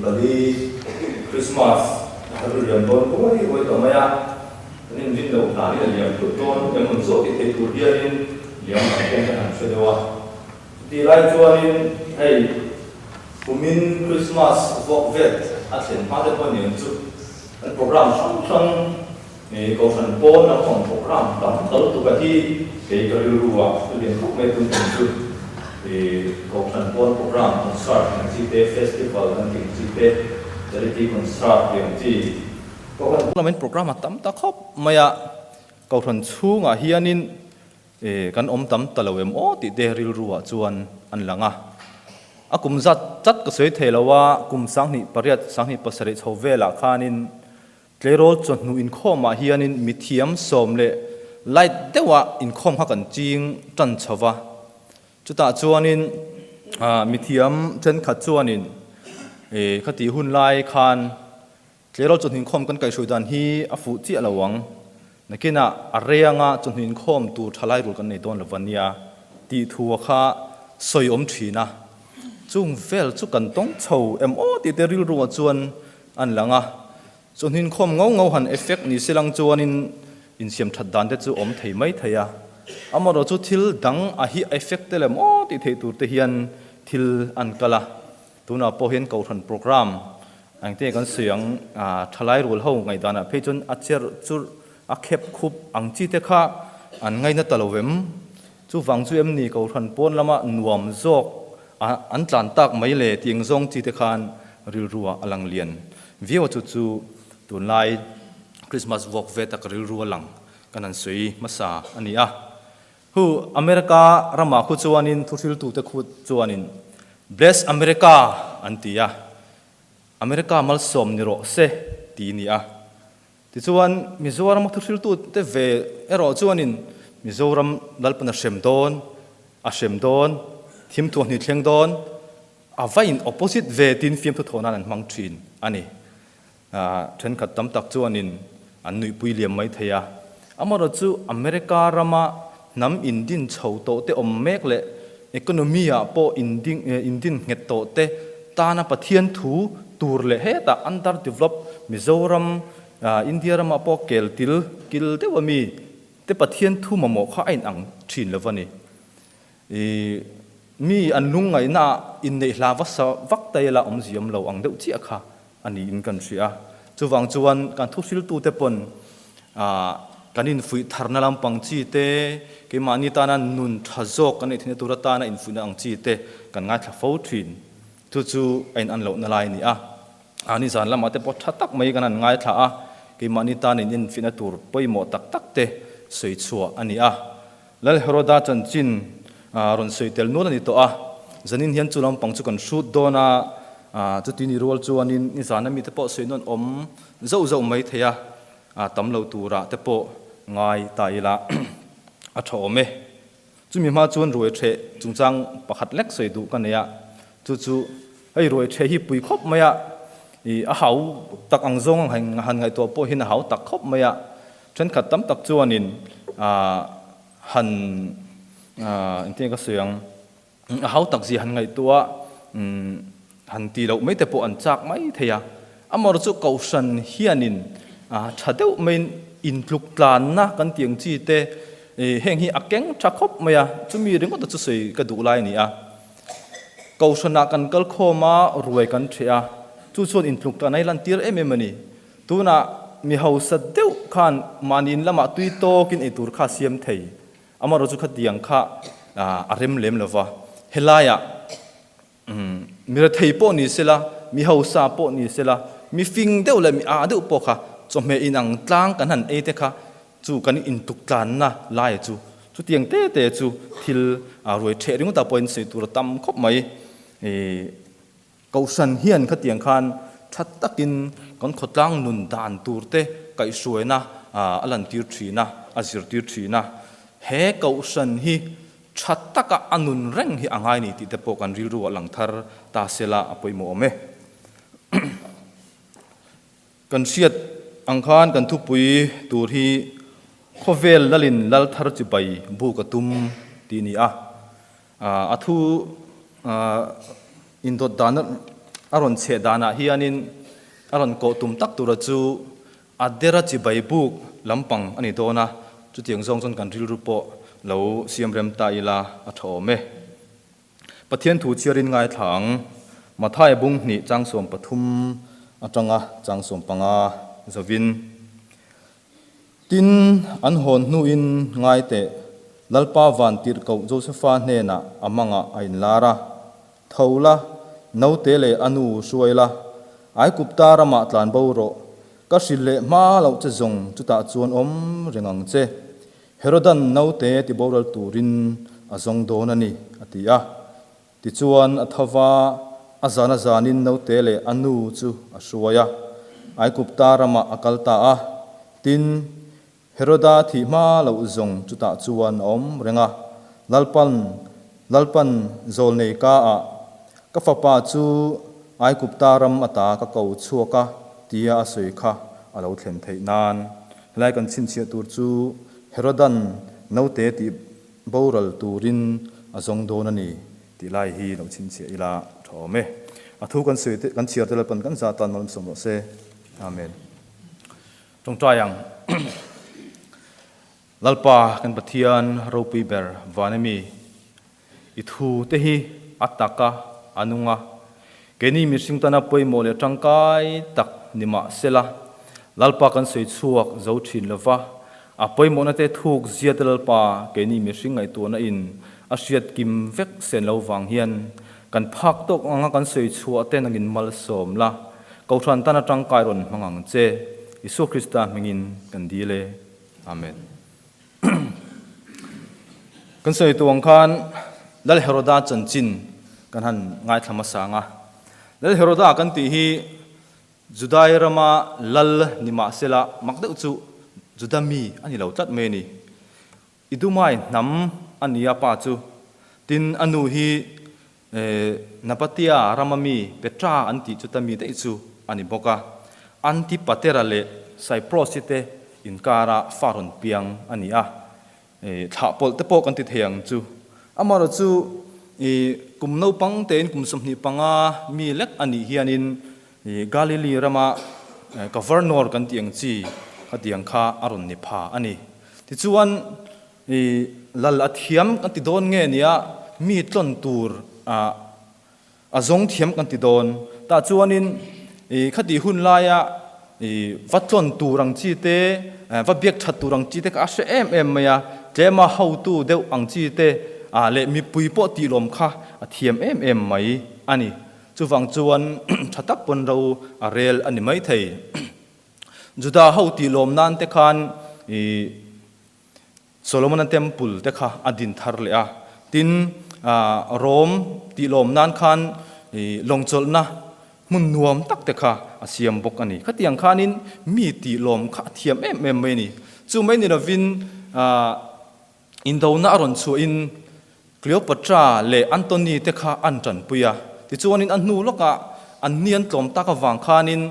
24 Christmas a har liam dawn huai huai tawh mai a, kan inrin loh hlanin a liam thut dawn em rawn zawh tih theih tur hianin liam ang hian kan han hre deuh a. Chutih lai chuanin hei kumin Christmas vuak vet a thlen hma te pawh aniang chu kan program hrang hrang Kohhran pawn a khawm program tam ta lutuk a hi kei ka rilru a ka lian khawp mai tun tum chu Kohhran pawn program concert ang chi te, festival an tih ang chi te, charity concert tih ang chi. Kohhran lamin program a tam ta khawp mai a, Kohhran chhungah hianin kan awm tam ta lo em aw tih te rilru ah chuan an lang a. A kum zat chat ka sawi thei lo a, kum 28, 27 chho velah khanin Tleirawl chawhnu inkhawmah hianin mithiam sawm leh light deuha inkhawm kha kan ching tan chho va. Chutah chuanin mithiam thenkhat chuanin khati hun lai khan tleirawl chawhnu inkhawm kan kaihhruai dan hi a fuh chiah lo ang, nakinah a reanga chawhnu inkhawm tur thalai rul kan nei dawn lo va nia tih thu a kha sawi awm thin a. Chung vel chu kan tawng chho em aw tih te rilruah chuan An lang a, chawhnin khawm ngau ngau han effect ni se lang chuanin insiam that dan te chu awm thei mai thei a, amaherawh chu thil dang a hi effect te lem aw tih theih tur te hian thil an kal a, tunah pawh hian kohhran program engte kan sawi ang thalai rual ho ngaihdanah phei chuan a cher churh a khep khup ang chi te kha an ngaina ta lo em, chuvang chu em ni kohhran pawn lama nuam zawk A an tlan tak mai le tih eng zawng chi te khan rilru ah a lang lian viau a chu chu tunlai Christmas vuak ve tak rilru a lang kan han sawi hmasa a ni a. Hu America ramah khu chuanin thuhriltu te khu chuanin Bless America an ti a, America malsawm ni rawh se ti a ni a. Tichuan Mizoram a thuhriltu te ve erawh chuanin Mizoram Lalpan a hrem dawn, a hrem dawn, thim thuahni thleng dawn, a va in opposite ve tiin fiamthu thawh nan an hmang thin a ni. Thenkhat tam tak chuanin an nuihpui liam mai thei a. Amaherawhchu chu America rama hnam indin chho tawh te awm mek leh economy ah pawh inding indin nghet tawh te tana Pathian thu tur leh hetah under develop Mizoram India ramah pawh kel til kil deuh ami te Pathian thu mamawh kha a inang thin lo a ni. I mi an lungngaihna ah inneih hla va sa vak ta ila awmziam lo ang deuh chiah kha a niin kan hria. Chuvang chuan kan thuhriltute pawn kan infuih tharna lampang chi te, keimahni tana nun tha zawk kan neih theihna tur atana infuihna ang chi te kan ngaithla fo thin. Chu chu a in an lohna lai a ni a. Nizan lamah te pawh tha tak mai kan han ngaithla a, keimahni tan in infuihna tur pawimawh tak tak te sawi chhuah a ni a. Lal Heroda chanchin rawn sawi tel nual a ni tawh a, zanin hian chu lampang chu kan hrut dawn a, chuti ni rual chuanin nizana mite pawh sawi nawn awm zauh zauh mai thei a, tam lo turah te pawh ngai ta ila a tha awm e. Chumi hma chuan ruai ṭheh chungchang pakhat lek sawi duh ka nei a, chu chu hei ruai ṭheh hi pui khawp mai a, ih a hau tak ang zawng han ngaihtuah pawh hian a hau tak khawp mai a, Thenkhat tam tak chuanin han engtin ka sawi ang, a hau tak zia han ngaihtuah han ti loh mai te pawh an chak mai thei a. Amaherawhchu chu Kohhran hianin tha deuh maiin intluk tlanna kan tih ang chi te heng hi a keng tha khawp mai a, chumi ringawta chu sawi ka duh lai a ni a. Kohhranah kan kal khawm a, ruai kan ṭheh a, chu chuan intluk tlan a i lantir em em a ni. Tunah mi hausa deuh khan mahni in lamah tui tawkin eitur kha a siam thei. Amaherawh chu khatiang kha a rem lem lo va. Helaiah mi rethei pawh ni sela, mi hausa pawh ni sela, mi fing deuh leh mi ah deuh pawh kha chawhmeh inang tlang kan han ei te kha chu kan intuk tlanna laia chu chutiang te te chu thil ruai ṭheh ringawtah pawhin sawi tur a tam khawp mai. Kohhran hian khatiang khan tha takin kan khawtlang nun dan tur te kaihhruaina a lantir thin a, a zirtir thin a. He kohhran hi tha taka a nun reng hi a ngai ni tih te pawh kan rilru ah lang thar ta sela a pawimawh awm e. Kan hriat ang khan kan thupui tur hi khawvel lalin lal thar chibai buk a tum tih a ni a. A thu indawt dana. A rawn chheh danah hianin a rawn kawh tum tak tura chu a dera chibai buk lampang a ni dawn a, chutiang zawng chuan kan rilru pawh lo siam rem ta ila a tha awm e. Pathian thu chhiarin ngaithla ang. Mathaia bung hnih changsawm pathum atanga changsawm panga zovin. Tin, an hawn hnuin ngai teh, Lalpa van tirhkoh Josefa hnenah a mangah a inlar a, Tho la, naute leh a nu hruai la, Aigupta ramah tlan bo rawh, ka hrilh leh hma loh che zawng chutah chuan awm reng ang che. Herodan naute tiboral turin a zawng dawn a ni, a ti a. Tichuan a tho va, a zan a zanin naute leh a nu chu a hruai a, Aigupta ramah a kal ta a. Tin, Heroda thih hma loh zawng chutah chuan a awm reng a, Lalpan, Lalpan zawlnei ka ah, ka fapa chu Aigupta ram ata ka ko chhuak a, tia a sawi kha a lo thlen theih nan. Helai kan chhinchhiah tur chu Herodan naute tih Boral turin a zawng dawn a ni tih lai hi lo chhinchhiah ila tha awm e. A thu kan sawi te, kan chhiar te Lalpan kan zah tan malsawm rawh se. Amen. Tawngtai ang. Lalpa kan Pathian ropui ber van ami, i thu te hi a tak a, a nung a, keini mihring tana pawimawh leh tangkai tak ni mah sela, Lalpa kan sawi chhuak zo thin lova, A pawimawhna te thuk zia te Lalpa keini mihring ngaihtuahna in a hriat kim vek sen lo vang hian kan phak tawk anga kan sawi chhuah te nangin malsawm la, Kohhran tan atangkai rawn hmang ang che, Isua Krista hmingin kan dil e. Amen. Kan sawi tu ang khan Lal Heroda chanchin kan han ngaithla hmasa ang a. Lal Heroda kan tih hi Judai rama lal ni mah sela mak deuh chu Juda mi a ni lo tlat mai a ni. Idumai hnam a ni a pa chu. Tin, a nu hi Nabatea rama mi Petra an tih chuta mi daih chu a ni bawk a. Antipatera leh Cyprus-i te inkara fa rawn piang a ni a. Thlah pawlh te pawh kan ti thei ang chu. Amaherawh chu kum naupang tein kum 25 mi lek a nih hianin Galilee rama governor kan tih ang chi khatiang kha a rawn ni pha a ni. Tichuan lal a thiam kan ti dawn nge nia mi tlawn tur A zawng thiam kan ti dawn. Tah chuanin i khati hun laia i va tlawn tur ang chi te, va biak that tur ang chi te kha a hre em em mai a, tlema hotu deuh ang chi te leh mipui pawh tih lawm kha a thiam em em mai a ni. Chuvang chuan tha tak pawn ro a rel a ni maithei. Juda ho tih lawm nan te khan i Solomona Temple te kha a din thar leh a, tin Rome tih lawm nan khan lawngchawlhna hmun nuam tak te kha a siam bawk a ni. Khatiang khanin mi tih lawm kha a thiam em em mai a ni. Chu mai ni lovin indona a rawn chhuahin Cleopatra leh Antony te kha an tanpui a, tichuanin a hnu lawkah an ni an tlawm tak avang khanin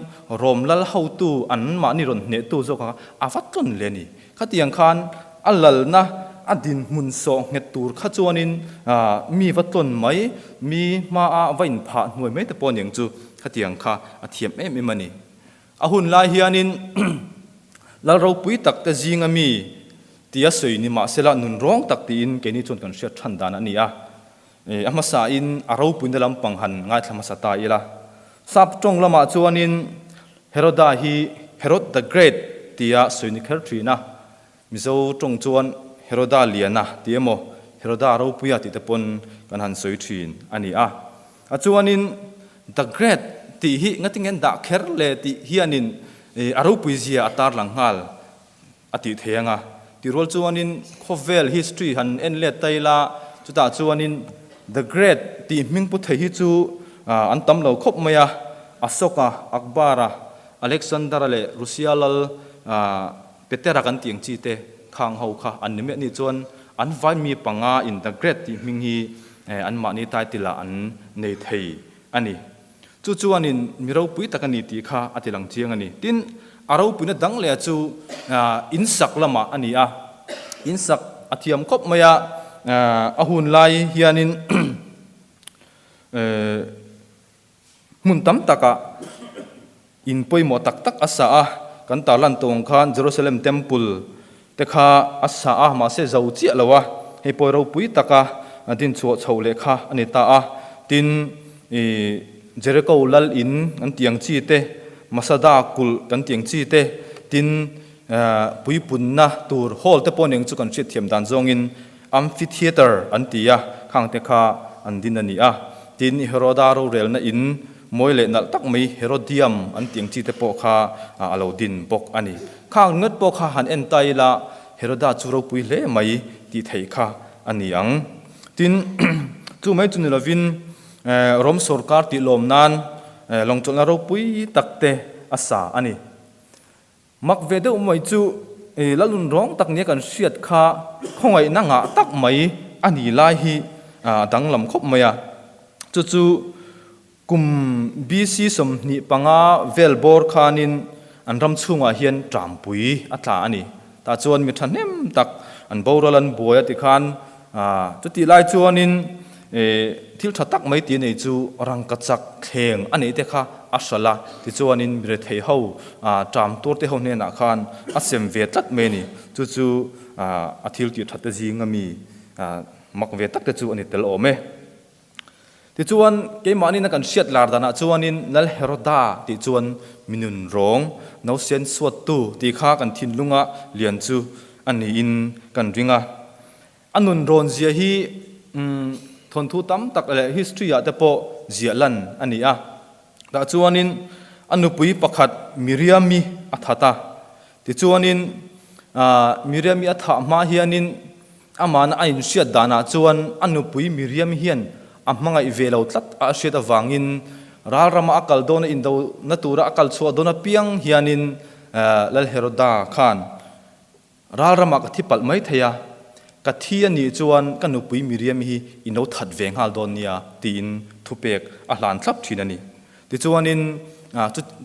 Rom lal hotu an mahni rawn hnehtu zawk a a va tlawn leh a ni. Khatiang khan a lalna a dinhmun sawh nghet tur kha chuanin mi va tlawn mai, mi hmaa va inphah hnuai mai te pawh aniang chu khatiang kha a thiam em em a ni. A hun lai hianin lal ropui tak te zinga mi tia sawi ni mahsela nun rawng tak tiin keini chuan kan hriat than dan a ni a. A hmasain a ropuina lampang han ngaithla hmasa ta ila. Sap tawng lamah chuanin Heroda hi Herod the Great tia sawi ni kher thin a. Mizo tawng chuan Heroda Liana ti emaw Heroda Ropuia tih te pawn kan han sawi thin a ni a. A chuanin The Great tih hi ngatinge an dah kher le tih hianin a ropui zia a tarlang nghal a tih thei ang a. Tih rual chuanin khawvel history han en let ta ila chutah chuanin The Great tih hming pu thei hi chu an tam lo khawp mai a, Ashoka, Akbar-a, Alexander-a leh Russia lal Petera kan tih ang chi te khang ho kha an ni miah ni chuan an vai mi panga in The Great tih hming hi anmahni title ah an nei thei a ni. Chu chuanin mi ropui tak a ni tih kha a ti lang chiang a ni. Tin, a ropuina dang leh chu in sak lamah a ni a, in sak a thiam khawp mai a, a hun lai hianin. Hmun tam takah in pawimawh tak tak a sa a, kan tarlan tawh ang khan Jerusalem Temple te kha a sa a, mahse zo chiah lo a, hei pawi ropui taka din chhuah chho leh kha a ni ta a. Tin, ih Jericho lal in kan tih ang chi te, Masada kulh kan tih ang chi te, tin puipunna tur hall te pawh nen chu kan hriatthiam dan zawngin Amphitheatre an ti a, khangte kha an din a ni a. Tin, Heroda rorelna in mawi leh nalh tak mai Herodium an tih ang chi te pawh kha a lo din bawk a ni. Khang ringawt pawh kha han en ta ila Heroda chu ropui hle mai tih theih kha a ni ang. Tin, chu mai chu ni lovin Rom sorkar tih lawm nan lawngchawlhna ropui tak te a sa a ni. Mak ve deuh mai chu Lalun rawng tak nia kan hriat kha khawngaihna ngah tak mai a ni lai hi a danglam khawp mai a. Chu chu kum BC 25 vel bawr khanin an ram chhungah hian ṭampui a tla a ni. Tah chuan mi ṭhahnem tak an boral an buai a tikhan chutih lai chuanin Thil tha tak mai tih nei chu rangkachak thleng a neih te kha a hralh a, tichuanin mi rethei ho ṭam tur te ho hnenah khan a sem ve tlat mai a ni. Chu chu a thil tih that te zinga mi mak ve tak te chu a ni tel awm e. Tichuan keimahni na kan hriat lar danah chuanin Lal Heroda tih chuan mi nun rawng, nausen suattu tih kha kan thinlunga lian chu a niin kan ring a. A nun rawn zia hi thawnthu tam tak leh history ah te pawh ziah lan a ni a. Tah chuanin a nupui pakhat Miriami a that a. Tichuanin Miriami a thah hma hianin amahna a inhriat danah chuan a nupui Miriami hian a hmangaih ve lo tlat a hriat avangin ralrama a kal dawna indona tura a kal chhuah dawn apiang hianin Lal Heroda khan Ral ramah ka thi palh mai thei a, ka thi a nih chuan ka nupui Miriam hi i no that ve nghal dawn nia tiin thupek a hlan thlap thin a ni. Tichuanin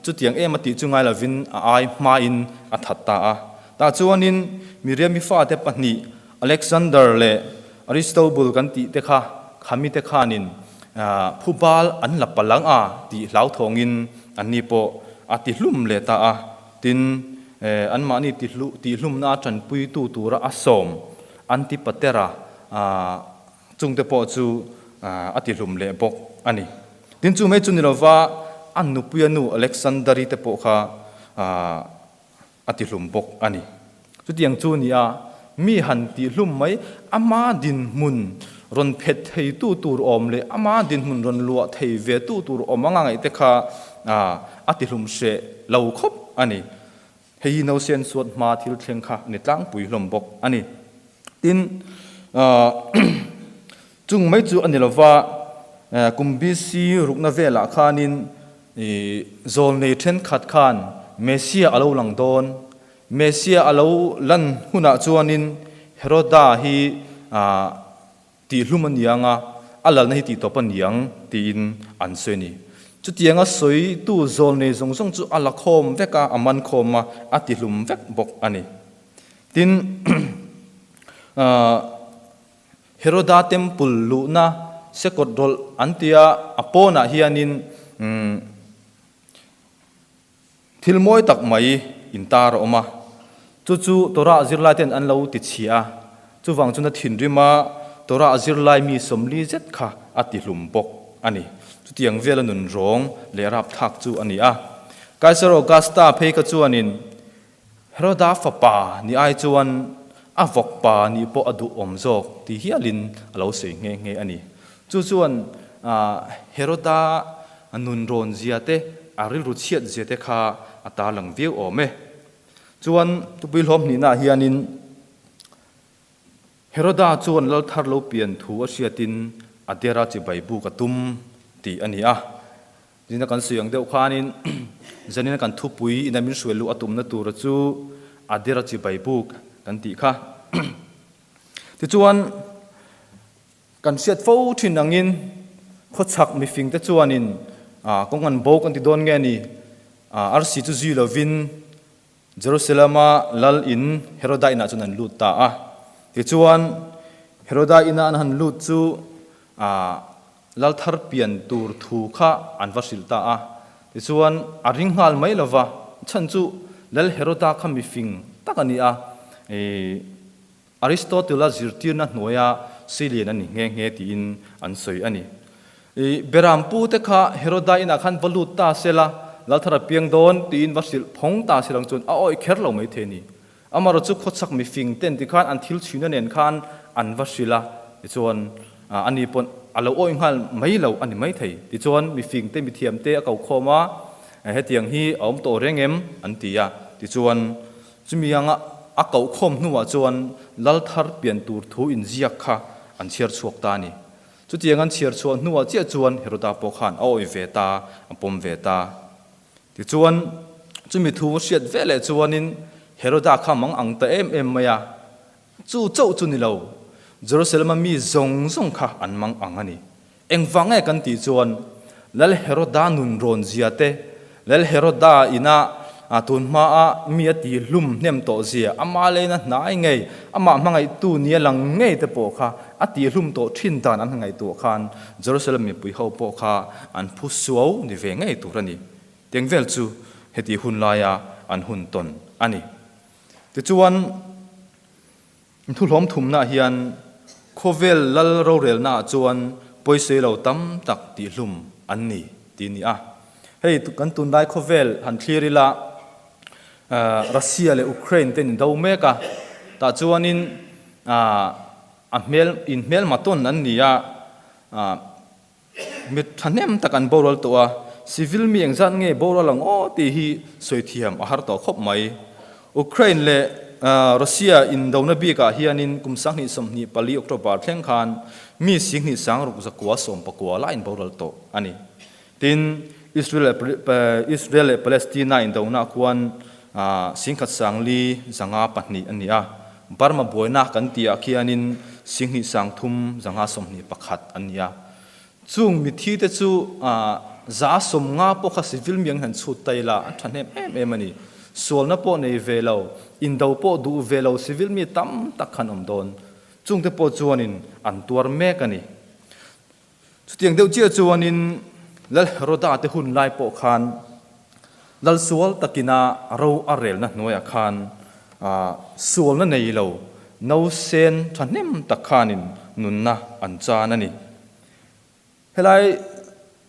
chutiang em a tih chu ngai lovin a ai hmain a that ta a. Tah chuanin Miriami fate pahnih Alexander leh Aristobul kan tih te kha khamite khanin phubal an la palh ang a tih hlauthawngin anni pawh a ti hlum leh ta a. Tin, anmahni tihlumna a tanpuitu tura a sawm Antipatera chungte pawh chu a tihlum leh bawk a ni. Tin, chu mai chu ni lova a nupuia nu Alexandari te pawh kha a tihlum bawk a ni. Chutiang chu ni a, mi han tihlum mai ama dinhmun rawn phet theitu tur awm leh ama dinhmun rawn luah thei ve tu tur awm anga ngaih te kha a tihlum hreh lo khawp a ni. Hei hi nausen suat hma thil thleng kha ni tlangpui hlawm bawk a ni. Tin, chung mai chu a ni lova, kum BC rukna velah khanin zawlnei thenkhat khan Messiah a lo lang dawn Messia a lo lan hunah chuanin Heroda hi tihhlum a ni ang a, a lalna hi tihtawp a ni ang tiin an sawi a ni. Chutianga sawitu zawlnei zawng zawng chu a la khawm vek a, a man khawm a, a tihlum vek bawk a ni. Tin, Heroda temple luhna sekawt rawlh an tia a pawnah hianin Thil mawi tak mai intar a awm a, chu chu Torah zirlai ten an lo ti chhia a, chuvang chuan a thinrim a, Torah zirlai mi 40 zet kha a ti hlum bawk a ni. Chutiang vela nun rawng leh rapthlak chu a ni a. Kaisar Augusta phei kha chuanin Heroda fapa ni ai chuan a vawkpa nih pawh a duhawm zawk ti hialin a lo sawi nghe nghe a ni. Chu chuan Heroda nun rawn zia te, a rilru chhiat zia te kha a tarlang viau awm e. Chuan tupui hlawm hnihnaah hianin Heroda chuan lal thar lo pian thu a hriatin a dera chibai buk a tum tih a ni a. Zina kan sawi ang deuh khanin zanina kan thupui ina min hruai luh a tumna tura chu a dera chibai buk kan tih kha. Tichuan Kan hriat fo thin angin khawchhak mifingte chuanin kawng an bo kan ti dawn nge ni? Arsi chu zui lovin Jerusalem-a lal in Heroda inah chuan an lut ta a. Tichuan Heroda ina an han lut chu. Lal thar pian tur thu kha an va hrilh ta a. Tichuan, a ring nghal mai lo va, chhan chu Lal Heroda kha mifing tak a ni a, Aristotle-a zirtirna hnuaia seilian a ni nghe nghe tiin an sawi a ni. Beram pute kha Heroda inah khan va lut ta se la, Lal thar a piang dawn tiin va hrilh phawng ta se lang chuan a awih kher lo mai thei a ni. Amarawh chu khawchhak mifing ten tikhan an thil chhuina nen khan an va hrilh a, tichuan ani pawn a lo awih nghal mai lo a ni mai thei. Tichuan mifing te mithiam te a ko khawm a, hetiang hi a awm tawh reng em? an ti a. Tichuan chumi anga a koh khawm hnuah chuan lal thar pian tur thu inziak kha an chhiar chhuak ta a ni. Chutiang an chhiar chhuah hnuah chiah chuan Heroda pawh khan a awih ve ta, a pawm ve ta. Tichuan, chumi thu hriat ve leh chuanin Heroda kha mang ang ta em em mai a, chu chauh chu ni lo, Jerusalem-a mi zawng zawng kha an mang ang a ni. Engvang nge kan tih chuan, Lal Heroda nun rawn zia te, Lal Heroda ina tun hmaa mi a ti hlum hnem tawh zia, ama leina hnai ngei, amah hmangaihtu nia lang ngei te pawh kha a ti hlum tawh thin dan an ngaihtuah khan Jerusalem mipui ho pawh kha an phu suau ni ve ngei tur a ni. Teng vel chu heti hun laia an hun tawn a ni. Tichuan, thuhlawm thumnaah hian khawvel lal rorelnaah chuan pawisei lo tam tak tihhlum an ni tih a ni a. Hei kan tunlai khawvel han thlir ila, Russia leh Ukraine te an do mek a, tah chuanin a hmel inhmelma tawn an ni a, Mit thahnem tak an boral tawh a, civil mi engzat nge boral ang aw tih hi sawi thiam a har tawh khawp mai. Ukraine leh Russia indona bikah hianin kum 2024 October thleng khan mi 10 sangruk zakua sawmpakua la in boral tawh a ni. Tin, Israel Israel leh Palestina indona khuan 10 sangli 502 a ni a, Burma buaina kan tihah khianin 10 sang thum 5 21 an ni a. Chung mithi te chu 50 pawh kha civil mi ang han chhut ta ila an thahnem em em a ni. Sualna pawh nei ve lo, indo pawh duh ve lo civil mi tam tak khan awm dawn. Chungte pawh chuanin an tuar mek a ni. Chutiang deuh chiah chuanin Lal Heroda te hun lai pawh khan Lal sual takina ro a relna hnuaiah khan sualna nei lo nausen thahnem tak khanin nunna an chan a ni. Helai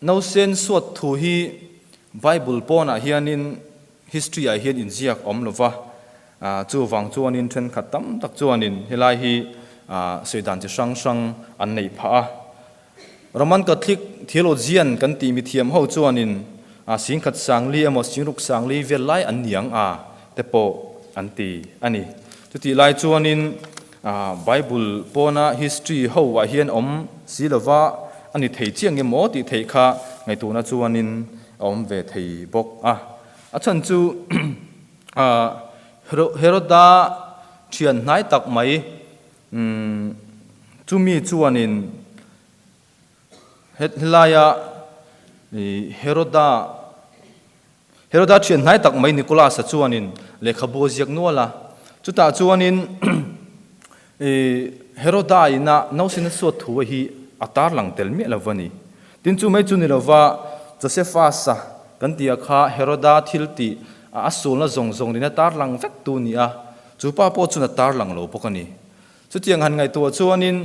nausen suat thu hi Bible pawnah hianin history ah hian inziak awm lo va, chuvang chuanin thenkhat tam tak chuanin helai hi sawi dan chi hrang hrang an neih phah a. Roman Catholic theologian kan tih mithiam ho chuanin 10,000 sangli emaw 6,000 sangli vel lai an niang a te pawh an ti a ni. Chutih lai chuanin Bible pawna history ho ah hian awm si lova a ni thei chiang emaw tih theih kha ngaihtuahna chuanin a awm ve thei bawk a. A chhan chu Heroda thian hnai tak mai chumi chuanin helaia Heroda Heroda thian hnai tak mai Nicholas-a chuanin lehkhabu a ziak nual a. Chutah chuanin Heroda ina nausena suat thu hi a tarlang tel miah lo va ni. Tin chu mai chu ni lova Josephus-a kan tih ah kha Heroda thil tih a sualna zawng zawng nen a tarlang vek tu ni a, chu pa pawh chuan a tarlang lo bawk a ni. Chutiang han ngaihtuah chuanin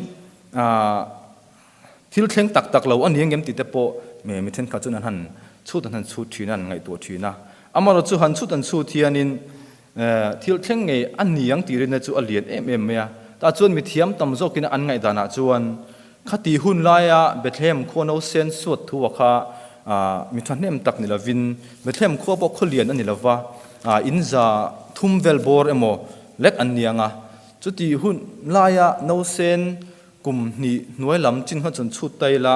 thil thleng tak tak lo a ni ang em tih te pawh mi thenkhat chuan an han chhut an han chhut thin a, an ngaihtuah thin a. Amaherawhchu chu han chhut an chhut hianin thil thleng ngei a ni ang tih rinna chu a lian em em mai a. Tah chuan mithiam tam zawkin an ngaihdanah chuan Khati hun laia Bethlehem khua no sen suat thu a kha mi thahnem tak ni lovin Bethlehem khua pawh khaw lian a ni lova, in 300 vel bawr emaw lek an ni ang a. Chuti hun laia no sen kum hnih hnuai lam chin kha chuan chhut ta ila,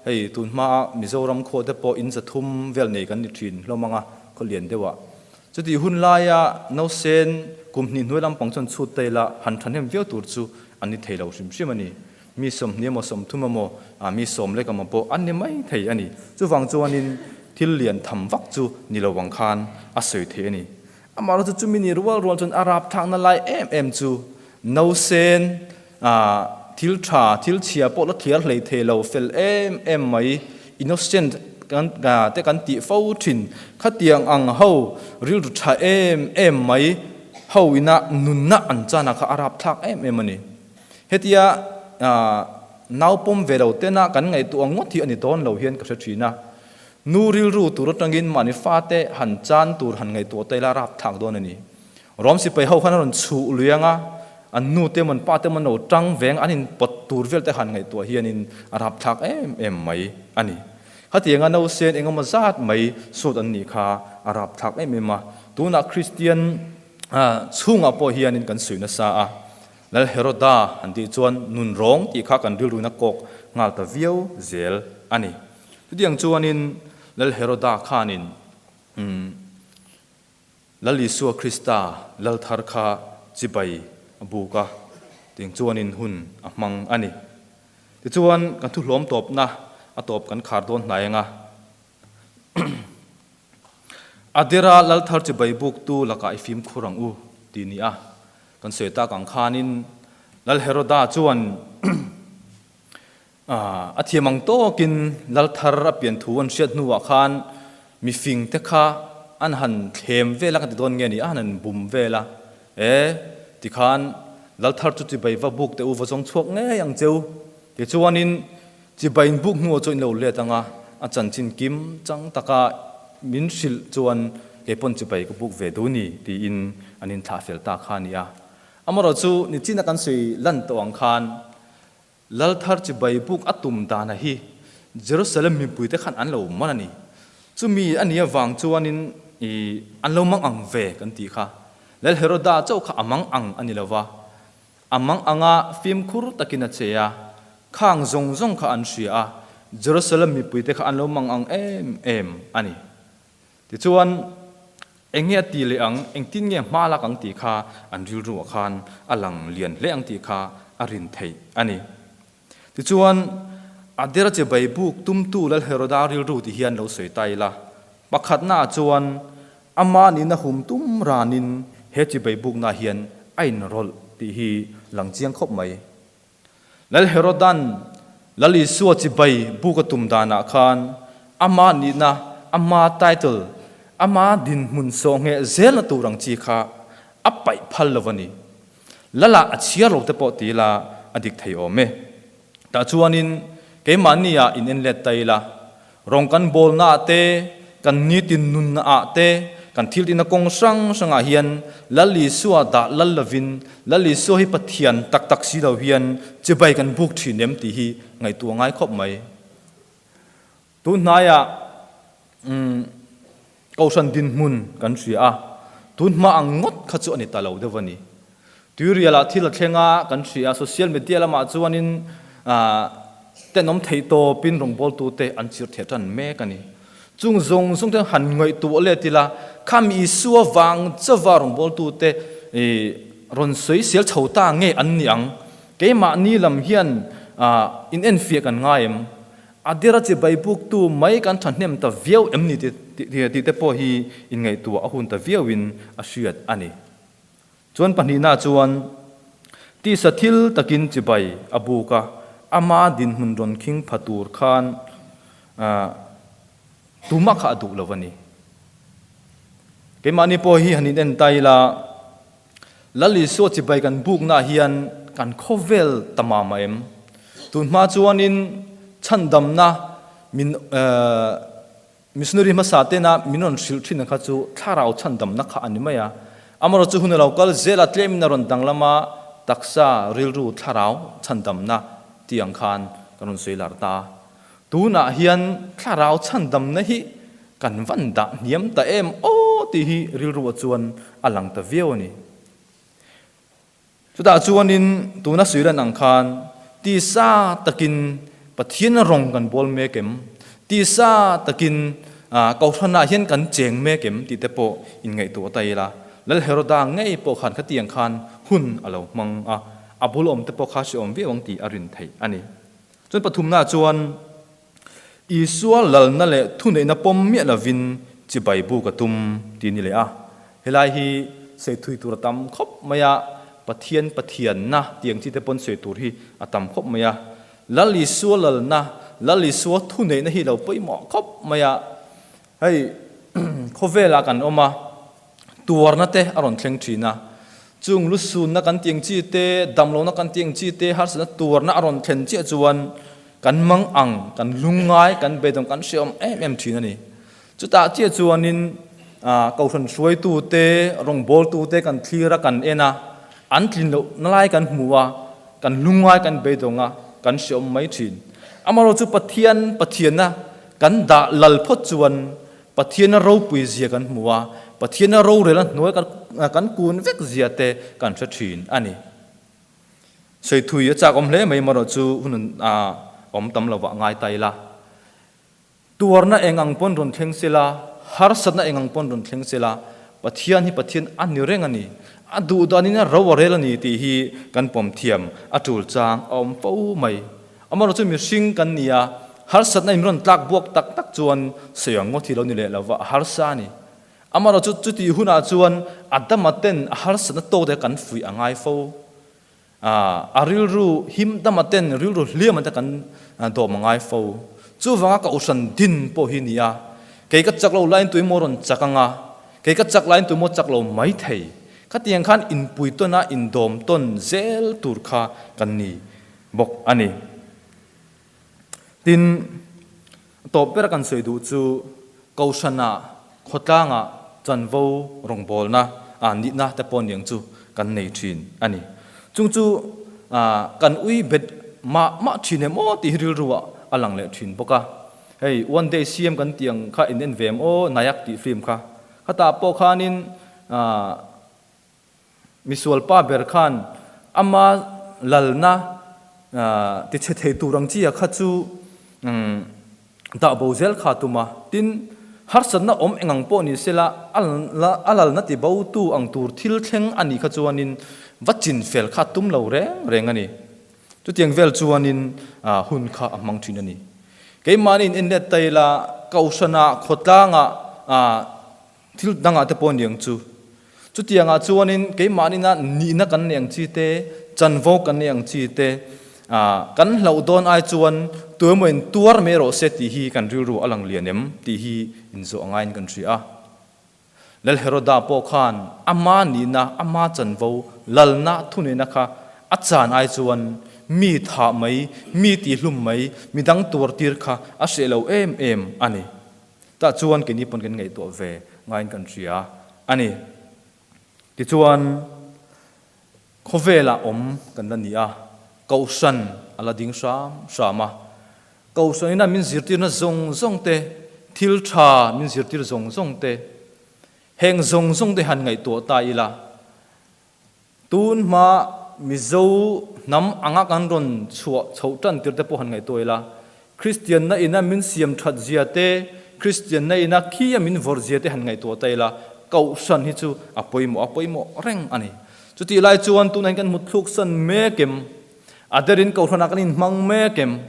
hei tun hmaa Mizoram khua te pawh in 300 vel nei kan ni thin hlawm ang a, khaw lian deuhah. Chuti hun laia no sen kum hnih hnuai lampang chuan chhut ta ila han thahnem viau tur chu an ni thei lo hrim hrim a ni. Mi 20 emaw 30 emaw, mi sawm lek emaw pawh an ni mai thei a ni. Chuvang chuanin thil lian tham vak chu ni lo ang khan a sawi thei a ni. Amaherawhchu chumi ni rual rual chuan a rap thlakna lai em em chu nausen. thil tha, thil chhia pawh la thliar hlei thei lo, fel em em mai, innocent kan te kan tih fo thin. Khatiang ang ho rilru tha em em mai ho ina nunna an chana kha a rapthlak em em a ni. Hetia nau pawm ve lo tena kan ngaihtuah ngawt hi a ni dawn lo hian ka hre thin a. Nu rilru tur atangin mahni fate han chan tur han ngaihtuah ta ila rapthlak dawn a ni. Rom sipai ho khan a rawn chhuh lui ang a, an nu te emaw an pa te emaw an lo tang veng an inpawt tur vel te han ngaihtuah hianin a rapthlak em em mai a ni. Khatianga nausen engemaw zat mai sawt an nih kha a rapthlak em em a. Tunah Kristian chhungah pawh hianin kan sawi nasa a, Lal Heroda han tih chuan nunrawng tih kha kan rilruin a kawk nghal ta viau zel a ni. Chutiang chuanin Lal Heroda khanin Lal Isua Krista lal thar kha chibai a buk a, tiang chuanin hun a hmang a ni. Tichuan kan thuhlawm tawpna a tawp kan khar dawn hnai ang a. Adera lal thar chibai buktu lakah i fimkhur ang u ti ni a kan sawi tak ang khanin Lal Heroda chuan A thiam ang tawkin lal thar a pian thu an hriat hnuah khan mifing te kha an han thlem vel a ka ti dawn nge ni a, an han bum vel a, e tikhan lal thar chu chibai va buk teh u va zawng chhuak ngei ang cheu tichuanin chibai in buk hnuah chuan in lo let ang a, a chanchin kim chang taka min hrilh chuan kei pawn chibai ka buk ve duh ni tiin an inthlah fel ta kha a ni a. Amaherawhchu nichina kan sawi lan tawh ang khan Lal thar chibai buk a tum dana hi Jerusalem mipuite khan an lo man a ni. Chumi a nih avang chuanin i an lo mang ang ve kan tih kha. Lal Heroda chauh kha a mang ang a ni lo va, a mang anga fimkhur takin a che a, khang zawng zawng kha an hria a, Jerusalem mipuite kha an lo mang ang em em a ni. Tichuan, eng nge a ti leh ang, engtin nge hma lak ang tih kha an rilruah khan a lang lian hle ang tih kha a rin theih a ni. Tichuan, a dera che Baibuk tumtu Lal Heroda rilru ti hian lo sawi ta ila, pakhatnaah chuan ama nihna hum tum ranin he chi Baibukna hian a inrawlh tih hi lang chiang khawp mai. Lal Herodan Lal Isua chibai buk a tum danah khan ama nihna, ama title, ama dinhmun sawhngheh zelna tur ang chi kha a paih phal lo a ni. Lalah a chhiar lo te pawh ti ila a dik thei awm e. Tah chuanin keimahni-ah in en let ta ila, Rawng kan bawlnaah te, kan nitin nunnaah te, kan thil tihna kawng hrang hrangah hian Lal Isua dah lal lovin, Lal Isua hi Pathian tak tak si lo hian chibai kan buk thin em tih hi ngaihtuah ngai khawp mai. Tun hnaiah Kohhran dinhmun kan hria a, tun hma ang ngawt kha chu a ni ta lo deuh a ni. Tuirialah thil a thleng a, kan hria a, social media lamah chuanin tenawm theih tawpin rawngbawltute an chirh theh tan mek a ni. Chung zawng zawng te han ngaihtuah let ila, khami Isua vang chauva rawngbawltute rawn sawisel chho ta nge an ni ang? Keimahni lam hian inenfiah kan ngai em? A dera chibai buktu mai kan thahnem ta viau em ni tih te pawh hi inngaihtuah a hun ta viauin a hriat a ni. Chuan pahnihna chuan tisa thil takin chibai a buk a, ama dinhmun rawn khing pha tur khan tumah kha a duh lo a ni. Keimahni pawh hi han inen ta ila, Lal Isua chibai kan buknaah hian kan khawvel ta mah mah em? Tun hma chuanin chhandamna min missionary hmasa tena min rawn hrilh thin kha chu thlarau chhandamna kha a ni mai a. Amaherawhchu hun a lo kal zel a, tlemin a rawn danglam a, taksa, rilru, thlarau chhandamna tih ang khan kan rawn sawi lar ta. Tunah hian thlarau chhandamna hi Kan van dah hniam ta em aw tih hi rilruah chuan a lang ta viau a ni. Chutah chuanin tuna suilan ang khan tisa takin Pathian rawng kan bawl mek em? Tisa takin Kohhranah hian kan cheng mek em tih te pawh inngaihtuah ta ila. Lal Heroda ngei pawh khan khatiang khan hun a lo hmang a, a bul awm te pawh kha hreawm viau ang tih a rin theih a ni. Chuan pathumna chuan Isua lalna leh thuneihna pawm miah lovin chibai buk a tum tih a ni leh a. Helai hi sei thui tur a tam khawp mai a, Pathian Pathianna tih ang chi te pawn sawi tur hi a tam khawp mai a. Lal Isua lalna, Lal Isua thuneihna hi lo pawimawh khawp mai a. Hei khawvelah kan awm a, tuarna te a rawn thleng thin a. Chung lusunna kan tih ang chi te, damlohna kan tih ang chi te, harsatna tuarna a rawn thlen chiah chuan kan mang ang, kan lungngai, kan beidawng, kan hreawm em em thin a ni. Chutah chiah chuanin Kohhran hruaitute, rawngbawltute kan thlir a, kan en a, an tlin lohna lai kan hmu a, kan lungngai kan beidawng a, kan hreawm mai thin. Amaherawhchu Pathian Pathianna kan dah lal phawt chuan Pathiana ropui zia kan hmu a, Pathiana rorelna hnuai kan kun vek zia te kan hre thin a ni. Sawi thui a chak awm hle mai amaherawhchu hun a awm tam lovah ngai ta ila. Tuarna eng ang pawn rawn thleng sela, harsatna eng ang pawn rawn thleng sela, Pathian hi Pathian a ni reng a ni. A duh danin a ro a rel a ni tih hi kan pawm thiam a tul chang a awm fo mai. Amaherawhchu mihring kan ni a, harsatna in rawn tlak buak tak tak chuan sawi ang ngawt hi lo ni leh lova a harsa a ni. Amaherawhchu chutih hunah chuan a dama ten a harsatna tawk te kan fuih a ngai fo. A rilru him dama ten rilru hliam te kan dawm a ngai fo. Chuvanga ka uhran din pawh hi ni a, kei ka chak lo laiin tuimaw rawn chak anga, kei ka chak laiin tuimaw chak lo mai thei. Khatiang khan inpui tawn a indawm tawn zel tur kha kan ni bawk a ni. Tin, tawp bera kan sawi duh chu Kohhranah khawtlangah chanvo rawngbawlna nihna te pawh niang chu kan nei thin a ni. Chung chu kan ui bet mah mah thin em aw tih hi rilru ah a lang leh thin bawk a. Hei One Day CM kan tih ang kha in en ve em aw Nayak tih film kha. Khatah pawh khanin Misual pa ber khan ama lalna tichhe thei tur ang chi a kha chu dah bo zel kha a tum a. Tin, harsatna awm eng ang pawh ni sela a lalna ti bo tu ang tur thil thleng a nih kha chuanin va chin fel kha a tum lo reng reng a ni. Chutiang vel chuanin hun kha a hmang thin a ni. Keimahni in enlet ta ila Kohhranah khawtlangah Thil dangah te pawh niang chu. Chutiangah chuanin keimahni-na nihna kan nei ang chi te, chanvo kan nei ang chi te, kan hlauh dawn ai chuan tuemaw-in tuar mai rawh se tih hi kan rilru a lang lian em tih hi inzawh a ngaiin kan hria a. Lal Heroda pawh khan ama nihna, ama chanvo, lalna, thuneihna kha a chan ai chuan mi thah mai, mi tihlum mai, midang tuartir kha a hreh lo em em a ni. Tah chuan keini pawn kan ngaihtuah ve ngaiin kan hria a ni. Tichuan, khawvelah awm kan la ni a, Kohhran a la ding hram hram a. Kohhranina min zirtirna zawng zawng te, thil tha min zirtir zawng zawng te, heng zawng zawng te han ngaihtuah ta ila, Tun hma Mizo hnam anga kan rawn chhuah chhoh tan tir te pawh han ngaihtuah ila, Kristianna ina min siam that zia te, Kristianna ina khi a min vawrh zia te han ngaihtuah ta ila, Kohhran hi chu a pawimawh a pawimawh reng a ni. Chutih lai chuan tunah hian kan hmu thluk san mek em? A derin Kohhranah kan inhmang mek em?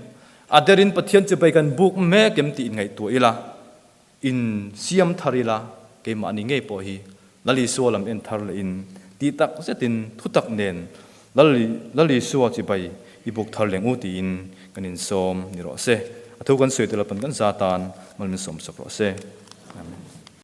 A derin Pathian chibai kan buk mek em tih inngaihtuah ila. In siam thar ila, keimahni ngei pawh hi Lal Isua lam en thar leh in tih tak zetin thu tak nen Lal Lal Isua chibai i buk thar leng u tiin kan insawm ni rawh se. A thu kan sawi tel apan kan za tan mal min sawm sak rawh se.